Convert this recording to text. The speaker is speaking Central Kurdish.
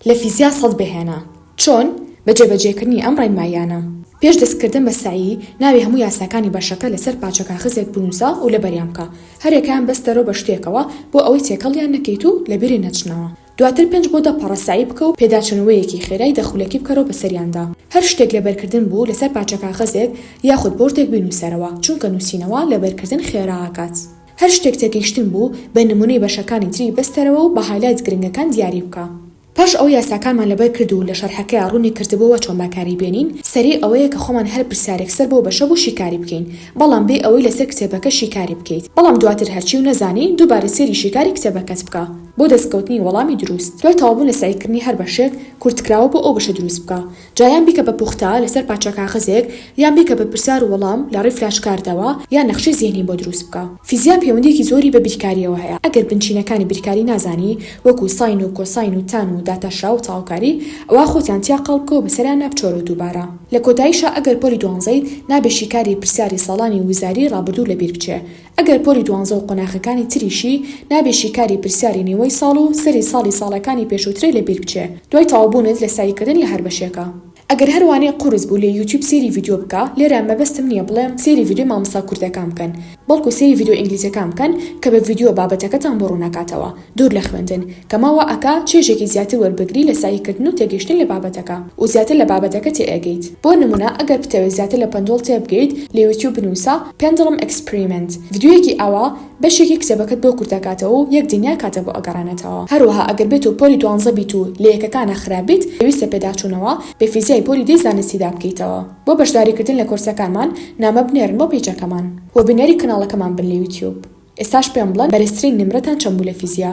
لە فیزیا سەت بهێنە. چۆن؟ بە جێبەجێکردنی ئەم ڕێنماییانە. پێش دەستکردن بە سەعی، ناوی هەموو یاساکانی بەشەکە لەسەر پارچە کاغەزێک بنووسە و لەبەریان بکە. هەریەکەیان بەستەرەوە بە شتێکەوە بۆ ئەوەی تێکەڵیان نەکەیت و لەبیرت نەچنەوە. دواتر پێنج بۆ دە پەڕە سەعی بکە و پێداچوونەوەیەکی خێرای دە خولەکی بکەرەوە بەسەریاندا. هەر شتێک لەبەرکردن بوو لەسەر پارچە کاغەزێک یاخود بۆردێک بینووسەرەوە، چونکە نووسینەوە لەبەرکردن خێرا ئەکات. هەر شتێک تێگەیشتن بوو بە نموونەی بەشەکانی تری بەستەرەوە و بە highlight گرنگەکان دیاری بکە. پاش ئەوەی یاساکانمان لەبەر کرد و لە شەرحەکەیا ڕوونی کردبۆوە چۆن بەکاری بێنین، سەری ئەوەیە کە خۆمان هەر پرسیارێک سەر بەو بەشە بوو شیکاری بکەین، بەڵام بێ ئەوەی لەسەر کتێبەکە شیکاری بکەیت، بەڵام دواتر هەرچی و نەزانی دووبارە سەیری شیکاری کتێبەکەت بکە بۆ دەستکەوتنی وەڵامی دروست. دوای تەواوبوون لە سەعیکردنی هەر بەشێک، کورتکراوە بۆ ئەو بەشە دروست بکە. جا یان بیکە بە پوختە لەسەر پارچە کاغەزێک، یان بیکە بە پرسیار و وەڵام لە ڕێی flash card ەوە، یان نەخشەی زیهنی بۆ دروست بکە. فیزیا پەیوەندییەکی زۆری بە بیرکارییەوە هەیە، ئەگەر بنچینەکانی بیرکاری نازانی، وەکو sine و cosine و tan و داتاشراو و تەواوکاری، ئەوا خۆتیان تیا قاڵ بکە و بەسەریاندا بچۆرەوە دووبارە. لە کۆتاییشا ئەگەر پۆلی دوانزەیت، نابێ شیکاری پرسیاری ساڵانی وزاری ڕابردوو لەبیر بچێ. ئەگەر پۆلی دوانزە و قۆناخەکانی تریشی، نابێ شیکاری پرسیاری نیوەی ساڵ و سەری ساڵی ساڵەکانی پێشووترێ لەبیر بچێ دوای تەواوبوونت لە سەعیکردن لە هەر بەشێکا. ئەگەر هەر وانەیەک قورس بوو لە یوتیوب سەیری ڤیدیۆ بکە، لێرە مەبەستم نییە بڵێم سەیری ڤیدیۆی مامۆستا کوردەکان بکەن، بەڵکو سەیری ڤیدیۆ ئینگلیزیەکان بکەن کە بە ڤیدیۆ بابەتەکەتان بۆ ڕوونەکاتەوە دوور لە خوێندن، کەمە وا ئەکا چێژێکی زیاتر وەربگری لە سەعیکردن و تێگەیشتن لە بابەتەکە و زیاتر لە بابەتەکە تێئەگەیت. بۆ نمونە ئەگەر بتەوێت زیاتر لە پەندۆڵ تێبگەیت لە یوتیوب بنوسە، Pendulum Experiment، ڤیدیۆیەکی ئاوا بەشێکی کتێبەکەت بۆ کورتەکاتەوە و یەک دنیا کاتە بۆ ئەگەڕێنێتەوە. هەروەها ئەگەر بێتو پۆلی دوانزە بیت و لە یەکەکانا خراپ بیت پێویستە پێداچوونەوە بە فیزیای پۆلی دەی زانستیدا بکەیتەوە. بۆ بەشداریکردن لە کۆرسەکانمان نامە بنێرن بۆ پەیجەکەمان. وە بینەری کەناڵەکەمان بن لە یوتیوب. ئێستاش پێم بڵێن بەرزترین نمرەتان چەند بوو لە فیزیا؟